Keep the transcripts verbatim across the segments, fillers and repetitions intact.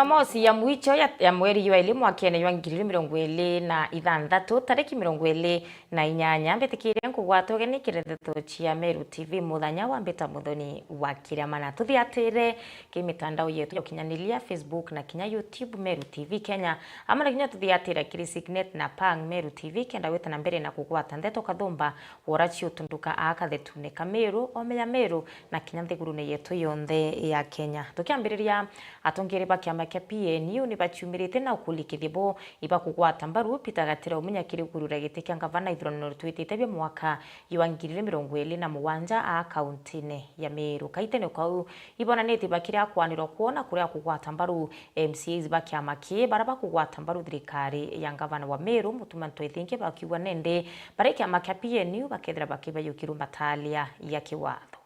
Jumamosi ya mwicho ya, ya mweri jwa ili mwakene jwa ngiri ili mirongo ili na ithanthatu, tariki mirongo ili na inyanya, mbitikirie nkugwata ugeni kiri ndeto cia Meru T V muthenya wa mbita Muthoni wa Kirama, na tuthiatire ki mitandao yetu ya ukinyaniria, Facebook na kinya YouTube, Meru T V Kenya, amwe na kinya tuthiatire kiri Signet na Pang Meru T V, kenda gwita na mbere na kugwata ndeto kathumba wora ciutunduka aa kathetune ka Meru, ome ya Meru, na kinya nthigurune yetu yonthe ya Kenya. Tukiambiriria, atongeri ba kiama kia P N U ni baciumirite na ukulikithia bo iba kugwata mbaru Peter Gatira Umunya kiri kururia giti kia ngavana ithurano twitite bia mwaka jwa ngiri ili mirongo ili na mugwanja aa kauntine ya Meru. Kaitene kau, ibonanitie bakiri akwanirwa kwona kuria kugwata mbaru M C As ba kiama kii, bara bakugwata mbaru thirikari ya ngavana wa Meru, Mutuma Ntwethingi, bakiuga nende bari kiama kia P N U bakethira bakibayukirwa matalia ya kiwatho.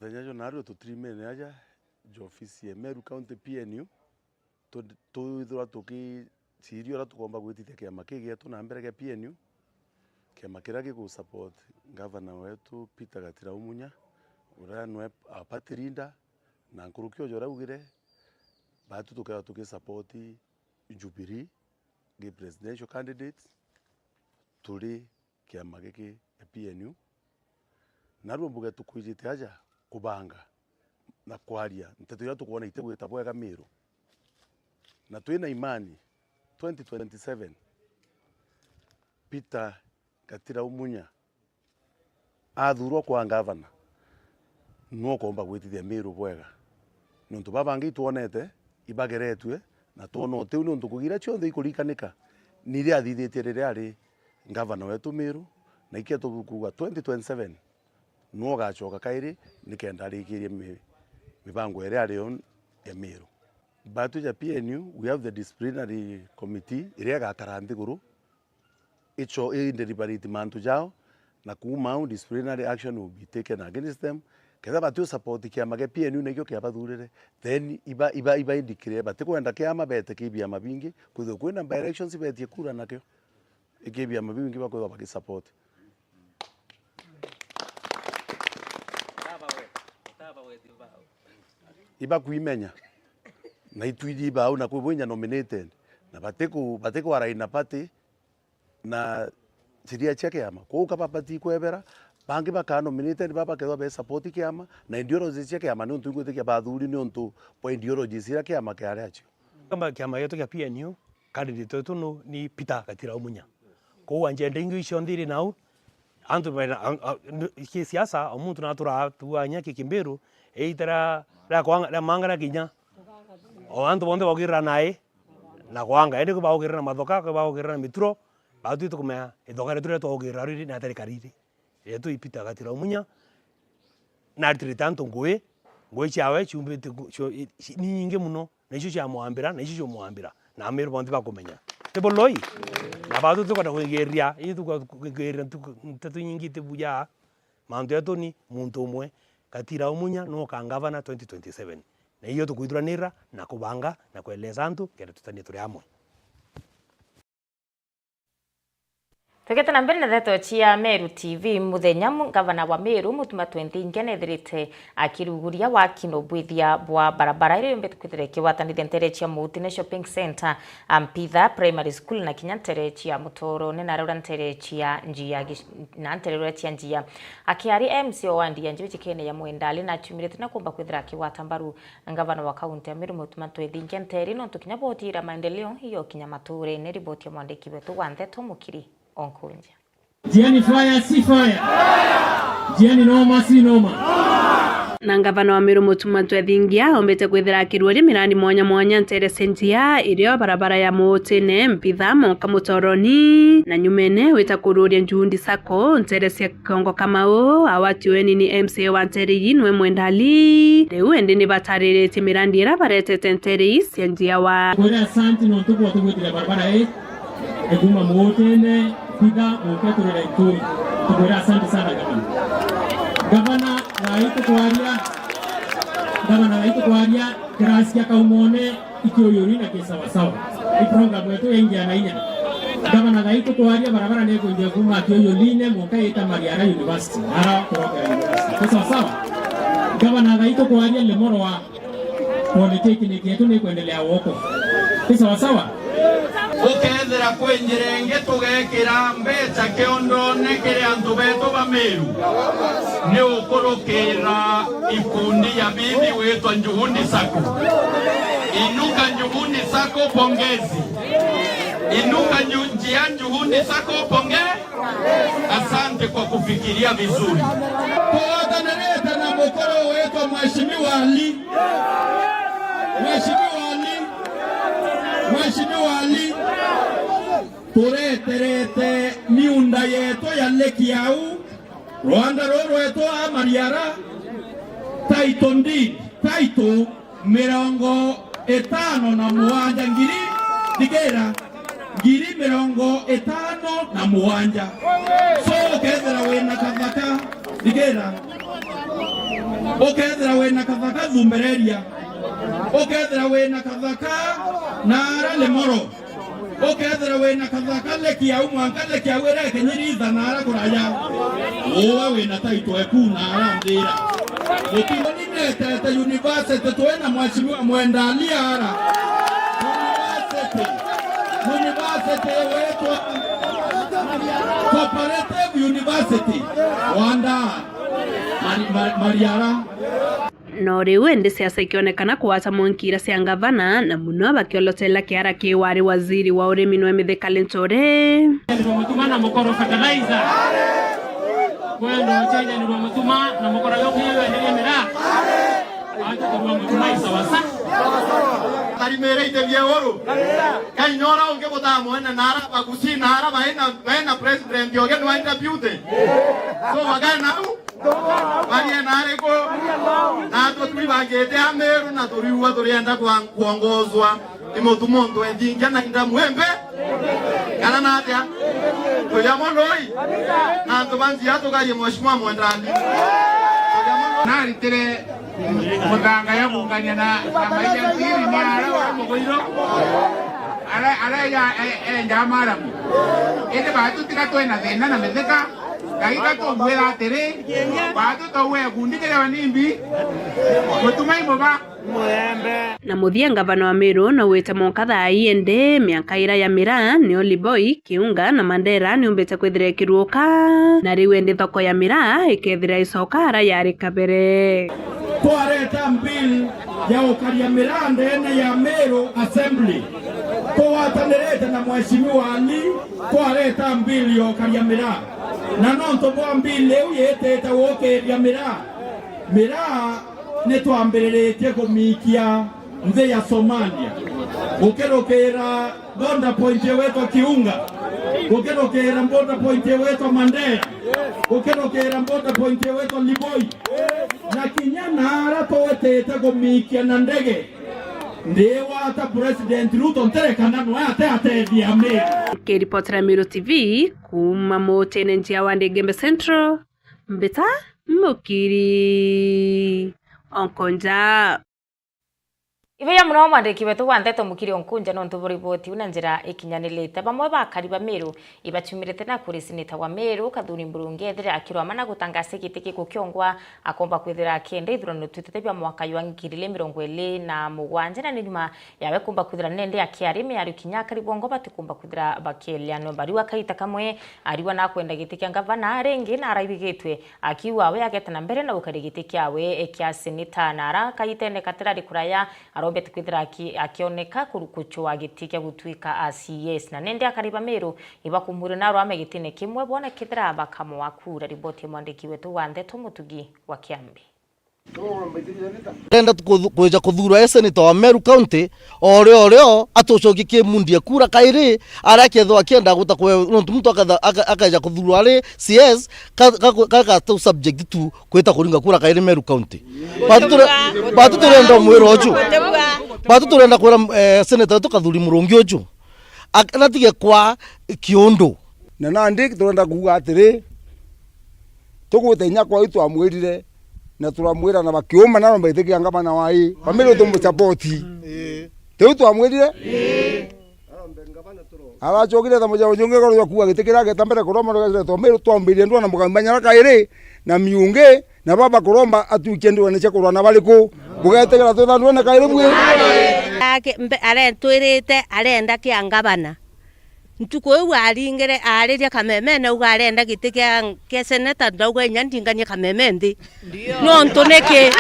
Muthenya jwa narua tutirimene aja ja ofisi ya Meru County P N U, tu-, twithirwa tukiciria uria tukomba gwitithia kiama kii gietu na mbere gia P N U, kiama kiria gigu support ngavana wetu Peter Gatira Umunya, uria nwe our party leader, na nkuruki o ja uria augire, batu tukethirwa tukisupport Jubilee gi presidential candidates, turi kiama giki gia P N U. Narua mbuge tukwijite aja kubanga na kwaria nteto iria tukwona itigwita bwega Meru. Na twina imani twenty twenty-seven, Peter Gatira Umunya athurwa kwa ngavana, nwe ukomba gwitithia Meru bwega. Niuntu baba bangi itwonete ibageretue, na twona utiu niuntu ngugi iria cionthe ikurikanika ni iria athithitie riria ari ngavana wetu Meru, na ikio tukuuga twenty twenty-seven nwe ugacoka kairi nikenda arikirie mi-, mibango iria ari yo ya Meru. Batu ja P N U, we have the disciplinary committee iria igakara nthiguru icho i deliberate mantu jao, na kuuma au disciplinary action will be taken against them. Ketha bati u support kiama gia P N U na ikio kiabathurire, then iba, iba, iba indicate batikwenda kiama bete ki biama bingi, kwithirwa kwina by elections betie kura nakio, iki biama biu bingi bakwithirwa baki support. Ibakwimenya na itwiji bau na kwi bwinya nominated, na batiku, batiku align na party na sheria cia kiama. Kwou ka babati kwebera, bangi baka nominated baba bakethirwa be support kiama, na ideologies cia kiama niuntu ingwitikia bathuri niuntu bwa ideologies iria kiama kiari acio. Kama kiama gietu kia P N U, candidate wetu nu ni Peter Gatira Umunya. Kwou agenda ingi icio nthiri nau, antu bena, a, a, n-, ki siasa, o muntu naturaa tuanya ki kimbiru, either ria kwanga, ria manga na kinya. O antu bonthe baugirira nai, na kwanga, indi kwi baugirira na mathoka, kwi baugirira na mituro, batu tukumenya ithoka rietu riria twaugirira riri na atari kariri. Rietu i Peter Gatira Umunya, na aritirite antu ngui, ngui ciawe ciumbite ngu-, cio-, i-, ci-, ni nyingi muno, na icio ciamwambira, na icio ciumwambira, na Amiru bonthe bakumenya. Ti buloi? Na batu tukwenda kwingiriria, ii tukwenda kwingiriria ntuku, nteto nyingi itibuja, mantu yetu ni muntu umwe, Gatira Umunya nuka ngavana twenty twenty-seven. Na iyo tukwithuranira na kubanga na kueleza antu, kenda tutanie turi amwe. Tugete na mbere na ndeto cia Meru T V, muthenya mu-, ngavana wa Meru, Mutuma Ntwethingi, nethirite akiruguria waki na ubwithia bwa barabara iria yombete kwithira ikigwatanithia ntere cia Muutine Shopping Centre, Mpitha Primary School na kinya ntere cia Mutorone na rura ntere cia Njia gic-, na ntere rura cia Njia. Akiaria M C A wa wandi ya Njui Njikene ya Mwendali, naciumirite na kumba kwithira akigwata mbaru ngavana wa kaunti ya Meru, Mutuma Ntwethingi Nteri, nontu kinya boti ira maendeleo iyo kinya maturene. Riboti ya mwandiki wetu wa ndeto Mukiri Onkunja. Jiani fire si fire. Jiani noma si noma. Na ngavana wa Meru Mutuma Ntwethingi ombite kwithira akiruria mirandi mwanya mwanya ntere cia Njia, irio barabara ya Muutine, Mpitha, Monka Mutoroni, na nyumene wita kururia Njundi Sacco ntere cia Kongo Kamau, awatiweni ni M C A wa ntere ii nwe Mwendali. Riu indi ni batariritie mirandi ira baretete ntere ii cia Njia wa. Kwira asanti nontu bwa tugwitire barabara ii, ikuma Muutine, Mpitha, Monka turere Ntui. Tukwira asanti sana gavana. Gavana, gai tukwaria, gavana, gai tukwaria, kirasi kia Kaumone, Ikiuyuri na ki sawasawa. I program yetu ya ingia na inya. Gavana, gai tukwaria barabara ni kuingia kuma Kiuyuline, Monka ita Mariara University. Ara kurokera university. Ki sawasawa? Gavana, gai tukwaria Limuru wa Politiki ni kietu ni kwendelea guku. Ni sawa sawa? Ukethira kwi njira ingi tugekira mbeca kiondone kiri antu betu ba Meru, ni ukurukira ikundi ya bibi witwa Njugundi Sacco. Inuka Njugundi Sacco, pongezi. Inuka nju-, njia Njugundi Sacco, ponge-, Asante kwa kufikiria vizuri. Twatanirite na mukuru witwa Mheshimiwa Ali. Mheshimiwa Ali. Mheshimiwa Ali. Tureterete miunda yetu ya Lake Yau, rwanda ruru rwetwa Mariara, title deed, title mirongo itano na mugwanja ngiri, thigira, ngiri mirongo itano na mugwanja. So, ukethira wina kathaka, thigira, ukethira wina kathaka thumbereria, ukethira wina kathaka na ara Limuru, ukethira wina kathaka Lake Yau, mwanka Lake Yau irekenyiriitha na ara kuraya, uwe wina title eku na ara nthira. Gutiboni netete university twina Mheshimiwa Mwenda Ali ara. University. University wetwa Cooperative University. Wanda. Mari-, Mari-, Mariara. No riu indi siasa ikionekana kugwata mwanki ira cia ngavana, na muno bakiolotela kiara ki wari waziri wa urimi nwe Mithika Linturi. Mutuma na mukoro fertilizer. Kwenda ucenjanirwa mutuma na mukoro yo kuyo wenderia miraa. Antu kurwa mutuma isawa sa. Tarimire ite bia uru. Kainyora ungi butamwene na ara bagusi na ara baina, baina president oge nwa interview te. So wagana nau. Barie na ariku? Natwe twibangite Ameru na turiigua turienda kwa-, kwongozwa ni mutu muntu enthingia na inda mwembe. Kana na atia? Turi amwe ndui? Na antu ba nzia tugarie Mheshimiwa Mwendani. Turi amwe ndui? Naritire muthanga ya kungania na, na maija ntiri na ara wa mugoiro. Ara, ara ya, e, e, njamaramu. Indi batu tiga twena thina na mithika. Ngai gatugwira atiri, batu tauwe gundi kiria nimbi, mutumai muba. Na muthia ngavana wa Meru naugite mwanka thaa ii indi mianka ira ya miraa, ni Oliboi, Kiunga na Mandera niumbite kwithira ikiruuka, na riu indi thoko ya miraa ikethira icoka ara yari kabere. Twareta mbill ya ukaria miraa ndene ya Meru Assembly. Tugwatanirite na Mheshimiwa Ali, twareta mbill ya ukaria miraa. Na nontu bwa mbill iu yitite gukiria miraa, miraa nitwambiriritie kumikia nthi ya Somalia, gukirukira border point iwetwa Kiunga, gukirukira border point iwetwa Mandera, gukirukira border point iwetwa Liboi, na kinya naara twitite kumikia na ndege. Ndiwata President Ruto nterekana nwe ate atethia Meru. Nkiripotera Meru T V kuuma Mutene njia wa Ndengembe Central, mbita Mukiri Onkonja. Ibeya muno mwandiki wetu wa ndeto Mukiri Onkonja nontu bwa riboti iu na njira ikinyanirite. Bamwe ba akari ba Meru ibachumirite na kuri seneta wa Meru Kathuri Murungi ethire akirwama na gutangasia giti gikukiongwa akomba kwithira akienda ithurano twitite bia mwaka jwa ngiri ili mirongo ili na mugwanja, na ni nyuma yawe kumba kwithira nende akiari miario kinya akari bongo batikumba kwithira bakielia nomba. Riu akaita kamwe ariwa na kwenda giti kia ngavana, ringi na araibigitwe akiuga we ageta na mbere na gukari giti kiawe kia seneta, na ara kaitene katirari kuraya arombete kwithira aki-, akioneka kuru-, kuchwa giti kia gutwika a C S, na nende akari ba Meru ibakumwire na arwame gitine kimwe bwona kethira bakamwa kura. Riboti ya mwandiki wetu wa ndeto Mutugi wa Kiambi. Ndenda kuthu-, kwija kuthurwa e senator wa Meru County, o rio o rio atucokie kimundie kura kairi, aria akethirwa akienda guta kwe, nontu muntu akatha-, aka-, akaija kuthurwa ari C S, ka, ka, ka, ka tu subject tu kwita kuringa kura kairi Meru County. Batu ture-, batu turenda mwira uju. Batu turenda kwira, eh, senator wetu Kathuri Murungi uju. Ak-, natige kwa kiundu. Na nandi turenda kuuga atiri, tugwite inya kwa iu twamwirire, na turamwira na bakiuma na aromba giti kia ngavana wa ii, bamiri tumucapoti. Ii. Tiu twamwirire? Ii. Aracokire ta mucao jungi goro jwa kuuga giti kiria ageta mbere kuromba rugaciretwa Meru, twambirie ndwa na Mugambi Manyara kairi, na Miungi, na baba kuromba atwikie ndwene cia kurwa na bariku? Ugetigera twithanue na kairi bwi? Ake-, mbe-, arentwirite arenda kia ngavana. Ntuku iu aringire, aariria Kamemene auga arenda giti kia, kia seneta, ndauga inya ndinganie Kameme nthi. Nontu niki?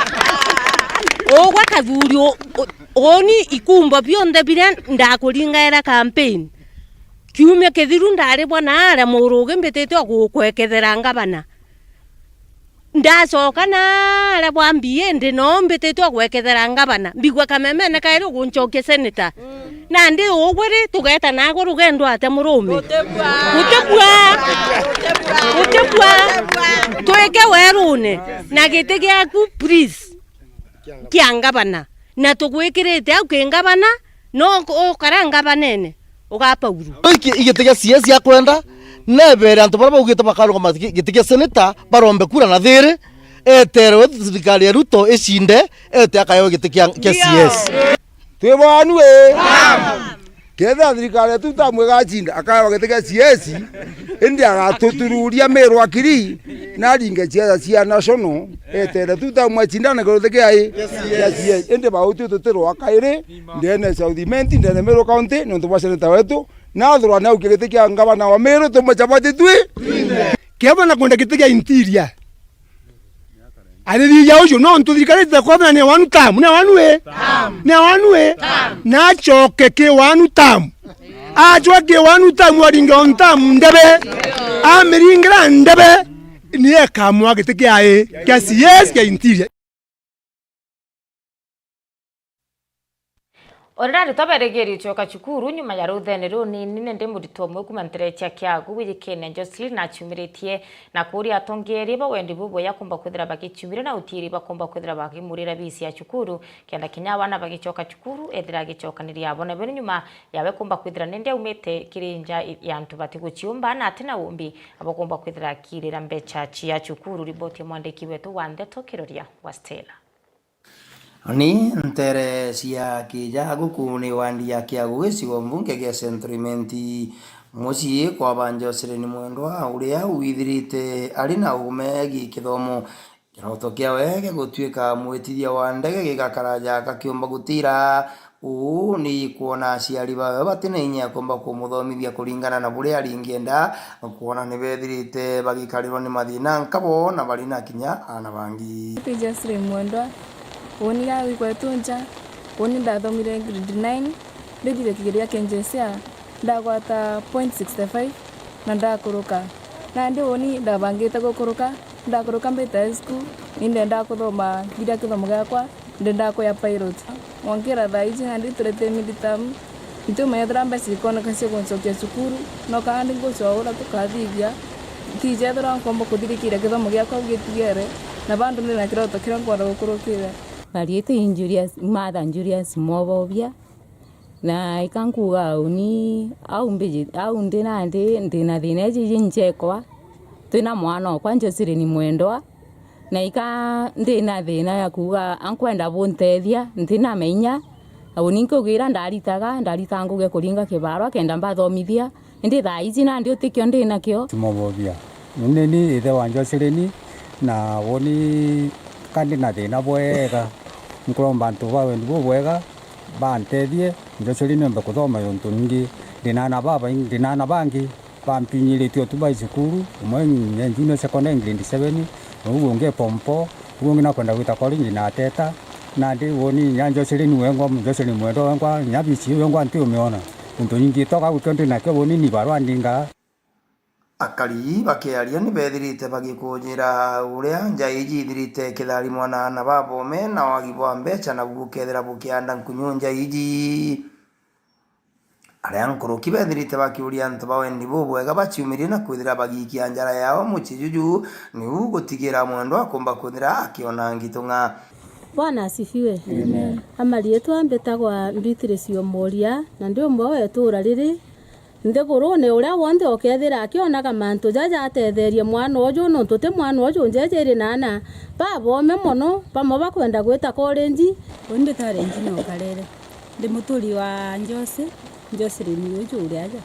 Ugwe Kathuri u-, u-, uuni ikumbo bionthe biria ndakuringaira campaign, kiumia kithiru ndaribwa naaria Murugi mbitite o gukwekethera ngavana. Ndacoka naaria bwa M B A ndi noo mbititwe gwekethera ngavana, mbigua Kamemene kairi uguncokia seneta. Nandi ugwe ri, tugeeta naagwe rugendo atia murume? Gutibua. Gutibua. Twike werune na giti giaku, please, kia ngavana. Na tugwikirite au ki ngavana, no ukara ngavanene. Ugapaurwa. Iki-, igiti gia C S akwenda, nebere antu baria baugite bakarugama gi-, giti gia seneta, barombe kura na thiri, eterwe thirikari ya Ruto icinde, ete akaewa giti kia, kia C S. Twi banu ii? Kethira thirikari ya two term igacinda, akaewa giti kia C S, indi agatutururia Meru akiri, na aringe ciaca cia national, etere two term acindane kiruthi kia ii? Kia C S. Indi bau twi tutirwa kairi, ndene ya South Imenti, ndene ya Meru County, nontu bwa seneta wetu, nathurwa ni aukia giti kia ngavana wa Meru, tumucabati twi. Kethwa na kwenda giti kia interior. Arithia ucio, nontu thirikari itakwethana ni one term, ni one way. Ni one way. Na acoke ki one term. Acwa ki one term, aringe one term ndebe. Amiringira ndebe, ni ekamwa giti kia ii, kia C S, kia interior. O riria aritwa berigirie gucoka cukuru nyuma ya ruthene runini, nindi muritwa umwe kuuma ntere cia Kiagu wijikene Jocelyn aciumiritie na kuuria atongeeria ba wendi bubwega kumba kwithira bagiciumire na utiiri bakumba kwithira bakimurira biisi ya cukuru, kenda kinya aana bagicoka cukuru ethira agicokaniria abo. Na biri nyuma yawe kumba kwithira nindi aumite kiri nja ya antu batiguciumba na ati na umbi abo kumba kwithira akiirira mbecha cia cukuru. Riboti ya mwandiki wetu wa ndeto Kiroria wa Stella. Ni ntere cia Kijagu kuu ni wandi ya Kiagu gicigo mbunge gia Central Imenti. Mucii kwa ba Jocelyn Mwendwa, uria withirite ari na umegi kithomo. Kiroto kiawe gia gutuika mwitithia wa ndege gigakaraja gakiumba gutira. Uu ni kwona aciari bawe bati na inya ya kumba kumuthomithia kuringana na buria aringienda, kwona ni bethirite bagikarirwa ni mathina nkabo na bari na kinya aana bangi. Ti Jocelyn Mwendwa, uuni ga gwikwetu nja, uuni ndathomire grade nine, ndithire kigerio kia K J S E A, ndagwata point sixty five na ndakuruka. Nandi uuni ndabangite gukuruka, ndakuruka mbite high school, ni ndendaa kuthoma, nthiria kithomo giakwa, ndendaa kuya pilot. Mwankira thaa iji nandi turete mid term, ntiumenya ethira mbeca ikoneka cia kuncokia cukuru, no kana ndi ngucua uria tukathithia, ntiji ethira nkomba kuthirikiria kithomo giakwa au gitigere, na bado ndi na kiroto kiria nkwenda gukurukira. Bariite Julius, Martha Julius Mwobobia. Na ika nkuuga uni, au mbiji-, au ndi nandi, ndi na thiina iji jinchekwa, twina mwana okwa Jocelyn Mwendwa, na ika ndi na thiina ya kuuga ankwenda buntethia, ntina menya, na uni nkiugira ndaritaga, ndaritaga ngugi ya kuringa kibarwa kenda mbathomithia, indi thaa iji nandi utikio ndi nakio. Timobobia. Uni ni ithe wa Jocelyn, na uni ka ndi na thiina bwega, nkuromba antu ba wendi bubwega, bantethie, Jocelyn ombe kuthoma, yontu ningi ndi na aana babaingi, ndi na aana bangi bampinyiritie o tu bai cukuru, umwe e junior secondary grade seven, na uu ungi e form four, uu ungi nakwenda gwita college na ateta. Nandi woni nya Jocelyn wengwa, Jocelyn Mwendwa wengwa, nya bici iu yengwa ntiumiona. Untu ningi toka gukio ndi nakio woni ni barua ndinga. Akari bakiaria ni bethirite bagikunyira uria nja iji ithirite ikitharimwa na aana babome na wagi bwa mbecha, nabu bukethira bukianda nkunyu nja iji. Aria nkuruki bethirite bakiuria antu ba wendi bubwega baciumirie na kwithira bagiikia njara yao mucii juju, niu gutigira Mwendwa akumba kwithira akiona ngitung'a. Bwana asifiwe. Amen. Amariitwa mbitagwa Beatrice Omoria, na ndi umwe wa itura riri. Nthigurune uria wonthe ukethira akionaga mantu jaja atetherie mwana uju, nontu ti mwana uju njeje iri na aana babome mono, bamwe bakwenda gwita college. Uni mbitagwa Regina Ukarere, ndi muturi wa Jose, Jocelyn uju uri aja.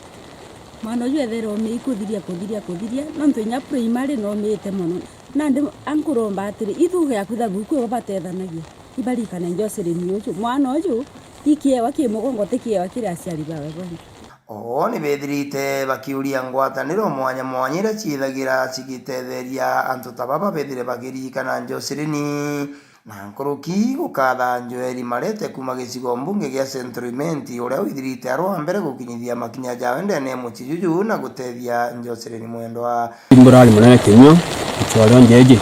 Mwana uju ethera omi ikuthiria, kuthiria, kuthiria, nontu inya primary nomite mono. Nandi ankuromba atiri, ithuge yaku thabu kwi bo batethanagia. Ibarikane Jocelyn uju. Mwana uju, i kiewa ki mugongo, ti kiewa kiri aciari bawe bonthe. Oo ni bethirite bakiuria ngwataniro mwanya mwanya iria ciithagira cigitetheria antu ta baba bethire bakiririkana Jocelyn. Na nkuruki gukatha Joel Marete kuuma gicigo mbunge gia Central Imenti, uria withirite ari wa mbere gukinyithia makinya jawe ndene ya mucii juju na gutethia Jocelyn mwendwa. Mburari munene Kinyua, Nchwari o Njeji.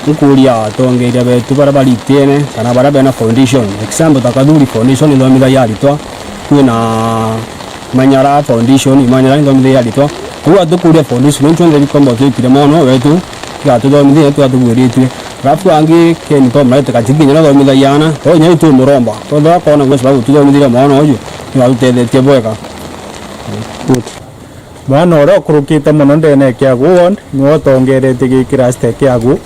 Nkuuria atongeria betu baria baritene kana baria bena foundation. Example ta Kathuri Foundation ithomithagia aritwa, kwina Manyara Foundation, Manyara ithomithagia aritwa. Koguo atukuuria foundation, nontu cionthe bikomba twikire mwana wetu, igatuthomithia, twatugwiritue. Alafu angi Ken Tom Marete Kachiki kinya nathomithagia ana, to inya tumuromba. Tonthe akona gwesa bagututhomithiria mwana uju, igatutethetie bwega. Good. Mwana uria ukurukite mono ndene ya Kiagu ward niwe utongeretie gi kirasi kia Kiagu,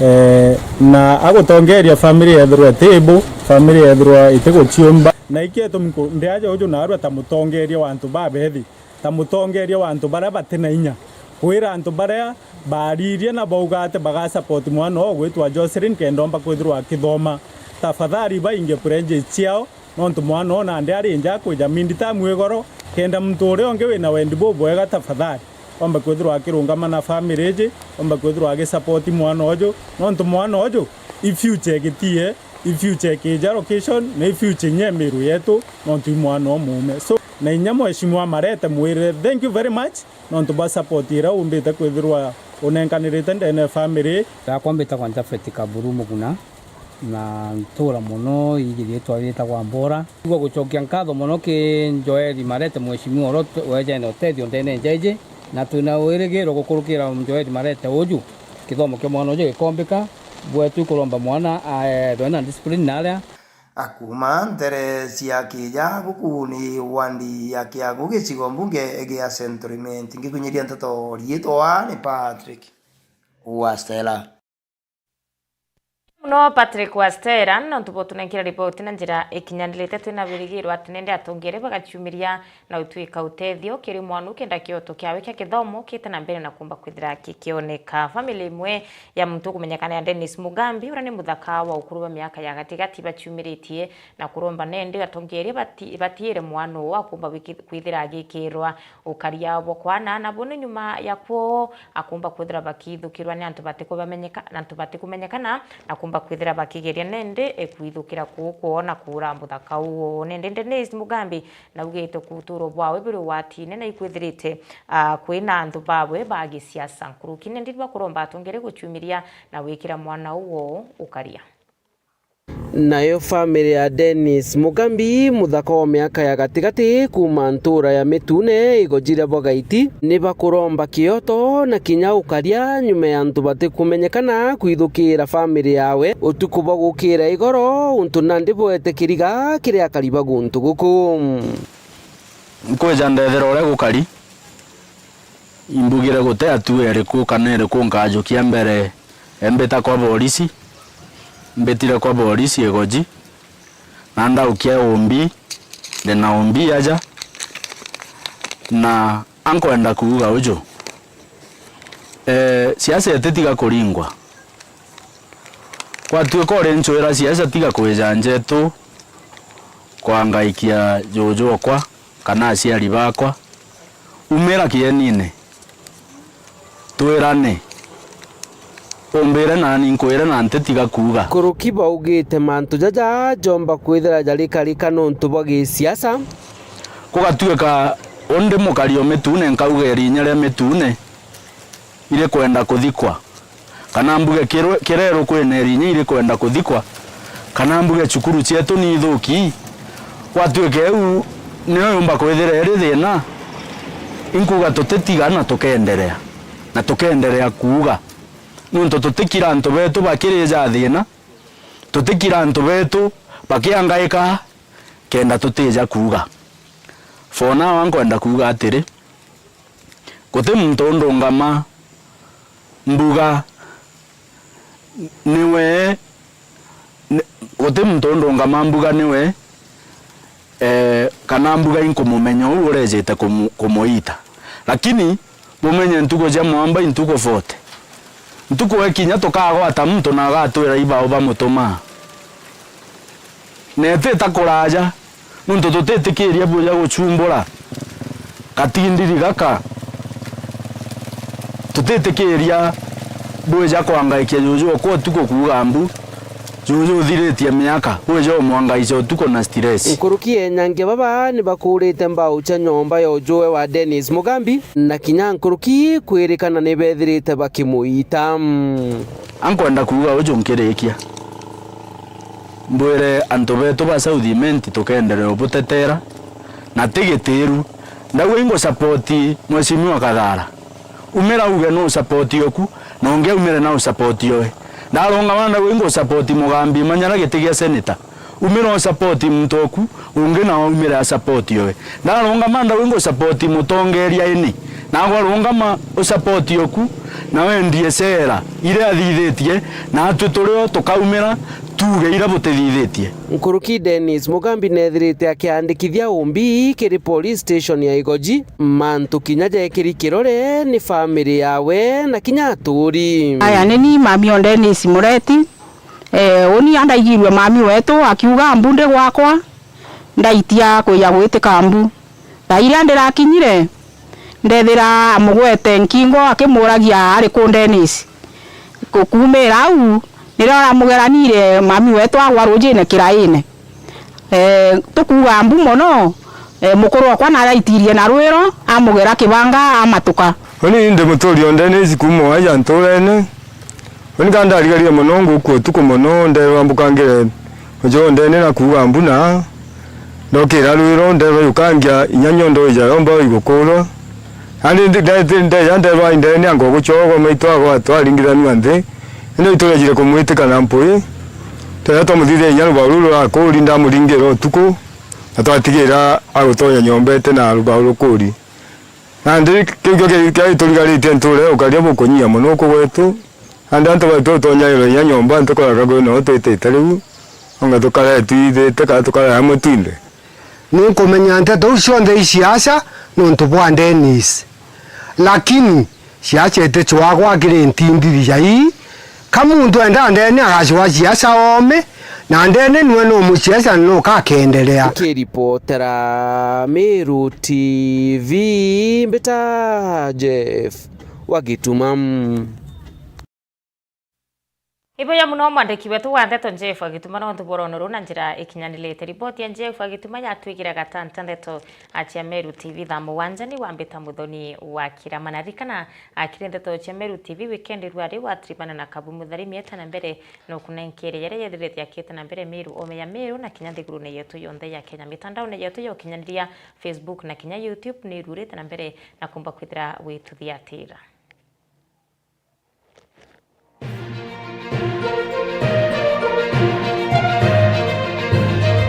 eh, na agutongeria family yethirwa itibu, family yethirwa itiguciumba. Na iki gitumi nku-, ndi aja uju narua ta mutongeria wa antu babethi, ta mutongeria wa antu baria bati na inya, kwira antu baria baririe na bauga ati baga support mwana uu gwitwa Jocelyn kenda omba kwithirwa akithoma. Tafadhali bainge pledges ciao, nontu mwana uu nandi ari nja akwija mid term igoro, kenda muntu uria ungi wina wendi bubwega, tafadhali ombe kwithirwa akirungama na family iji, ombe kwithirwa agisupport mwana uju, nontu mwana uju i future igitie, i future ikija location, na i future inya Meru yetu, nontu i mwana umuume. So, na inya Mheshimiwa Marete mwirire, thank you very much, nontu bwa support iria umbite kwithirwa unenkanirite ndene ya family. Yakwa mbitagwa Japhet Kaburu Muguna, na ntura mono iji riitwa riitagwa Mbora. Igua gucokia nkatho mono ki Joel Marete, mheshimiwa uria wejene utethio ndene nja iji, na twina wirigiro gukurukira Joel Marete uju, kithomo kia mwana uju gikombika, bwetu ikuromba mwana aethwe na discipline na aria. Akuuma ntere cia Kijagu, kuu ni wandi ya Kiagu, gicigo mbunge gia Central Imenti. Ngikunyiria nteto, riitwa ni Patrick Wastela. Muno Patrick Wastela, nontu bwa utunenkera riboti na njira ikinyanirite. Twina wirigiro ati nende atongeria bagaciumiria na utwika utethio kiri mwana uu kenda kioto kiawe kia kithomo kiite na mbere na kumba kwithira gikioneka. Family imwe ya muntu ukumenyekana ya Dennis Mugambi, uria ni muthaka wa ukuru bwa miaka ya gatigati, baciumiritie na kuromba nende atongeria bati-, batiire mwana uu akumba wiki-, kwithira agikirwa ukaria bwa kwana, na buni nyuma ya kwoo akumba kwithira bakithukirwa ni antu batikubamenyeka-, antu batikumenyekana, na kumba kwithira bakigeria nende, e, kwithukira kuu kwoo na kuura muthaka uu. Nende Dennis Mugambi naugite ku uturo bwawe buri ugwatine na ikwithirite, a, kwina antu bawe ba gisiasa nkuruki. Nende bakuromba atongeria guciumiria na gwikira mwana uu woo ukaria. Nayo family ya Dennis Mugambi, muthaka wa miaka ya gatigati, kuuma ntura ya Mitune, igoji ria Bwagaiti, ni bakuromba kioto na kinya ukaria nyuma ya antu batikumenyekana kwithukira family yawe utuku bwa gukira igoro, untu nandi bwete kiriga kiri akari ba guntu guku. Nkwija ndethera uria gukari, imbugire guti hatua iriku kana iriku nkajukia mbere. Embita kwa borisi, mbitire kwa borisi igoji, na ndaukia umbi, ndina umbi aja, na ankwenda kuuga uju, eh, siasa ititiga kuringwa. Gwatuika uri nchwira siasa, tiga kwija njetu kwangaikia juju okwa kana aciari bakwa. Umira kienine, twirane, umbire nani nkwire na ntitiga kuuga. Nkuruki baugite mantu jaja jomba kwithira jarikarika nontu bwa gisiasa. Kugatuika undi mukari o Mitune, nkauga irinya ria Mitune irikwenda kuthikwa, kana mbuge kirwe-, kireru kwina irinya irikwenda kuthikwa, kana mbuge cukuru cietu ni ithuki, gwatuike iu nio yumba kwithira iri thina, inkuga tutitiga na tukenderea, na tukenderea kuuga, nontu tutikira antu betu bakirija thina, tutikira antu betu bakiangaika kenda tutija kuuga. For now, nkwenda kuuga atiri, guti muntu undungama mbuga niwe, ni-, guti muntu undungama mbuga niwe, eh, kana mbuga inkumumenya uu urejite kumu-, kumuita. Lakini bumenye ntuku cia mwamba i ntuku forty. Ntuku ikinya tukagwata muntu na agatwira ibao bamutumaa. Na itita kuraja, nontu tutitikiria bwija guchumbura gatindiri gaka. Tutitikiria bwija kwangaikia juju okwa utuku kuuga mbu, juju uthiritie miaka, bwija umwangaicia utuku na stress. Nkuruki enyangia baba ni bakurite mbau cia nyomba ya ujue wa Dennis Mugambi, na kinya nkuruki kwirikana ni bethirite bakimuita. Ankwenda kuuga uju nkirikia. Mbwire antu betu ba South Imenti tukenderea ubutetera, na ti gitiru. Ndauga ingu support Mheshimiwa Kathara. Umira uge no support oku, na ungi aumire na support oe. Ndarungama ndauga ingu support Mugambi Manyara giti gia senator. Umira u support muntu oku, ungi nawe aumire a support oe. Ndarungama ndauga ingu support mutongeria ini. Nagwe rungama u support oku, na wendie cera iria athithitie, na atwi turio tukaumira tuuge iria butithithitie. Nkuruki Dennis Mugambi neethirite akiandikithia umbi kiri police station ya Igoji, mantu kinya jekiri kirore ni family yawe na kinya aturi. Aya, ni ni mami o Dennis Mureti. Eh, uni andaigirue mami wetu akiuga mbu ndi gwakwa, ndaitia kwija gwitika mbu. Thaa iria ndirakinyire, ndethira amugwete nkingo akimuragia ari ku Dennis. Ku-, kuumira au, nirio aramugeranire mami wetu agwa rujine kiraine. Eh, tukuuga mbu mono, eh, mukuru okwa naraitirie na rwiro, amugera kibanga, amatuka. Uni ndi muturi o Dennis kuuma aja nturene. Uni ka ndarigarire mono, ngukua utuku mono, nderwa mbukangire ujo ndene na kuuga mbuna. Ndokira rwiro, nderwa yukangia inya nyondo ija yomba igukurwa. Nandi ndi-, ndi-, ndi-, ndeja nderwa indene ango guchogwa maitu agwa twaringithanua nthi. Indi turejire kumwitika na mpui. Twera twamuthithia inya rubau ruru rwa kuri ndamuringira utuku, na twatigira agutonya nyomba ite na rubau rukuri. Nandi kiu kio ki-, kiari turigaritie nture ukaria bukunyia mono uku gwetu. Nandi antu baitu utonyairwe inya nyomba, ntukoraga kwina u twitite riu, onga tukare twithite kana tukare amwe twinthe. Ninkumenya nteto iu cionthe i siasa nontu bwa Dennis. Lakini siasa iticwagwa kiri ntindiri ja ii. Ka muntu enda ndene agacwa siasa oome, na ndene nwe numusiasa na nukakenderea. Nkiripotera Meru T V, mbita Jeff wa Gituma. Ibuya muno mwandiki wetu wa ndeto Jeff Agituma nontu bwa urono ruu na njira ikinyanirite. Riboti ya Jeff Agituma yatwikira gatanta ndeto cia Meru T V thaa mugwanja ni wambita Muthoni wa Kirama. Na ririkana, akiri ndeto cia Meru T V weekend rwari watiribana na Kabu Muthari mieta na mbere no kunenkere yare yethirite akiete na mbere Meru ome ya Meru na kinya nthigurune yetu yonthe ya Kenya. Mitandaone yetu ya ukinyaniria, Facebook na kinya YouTube ni rurite na mbere na kumba kwithira wituthiatira.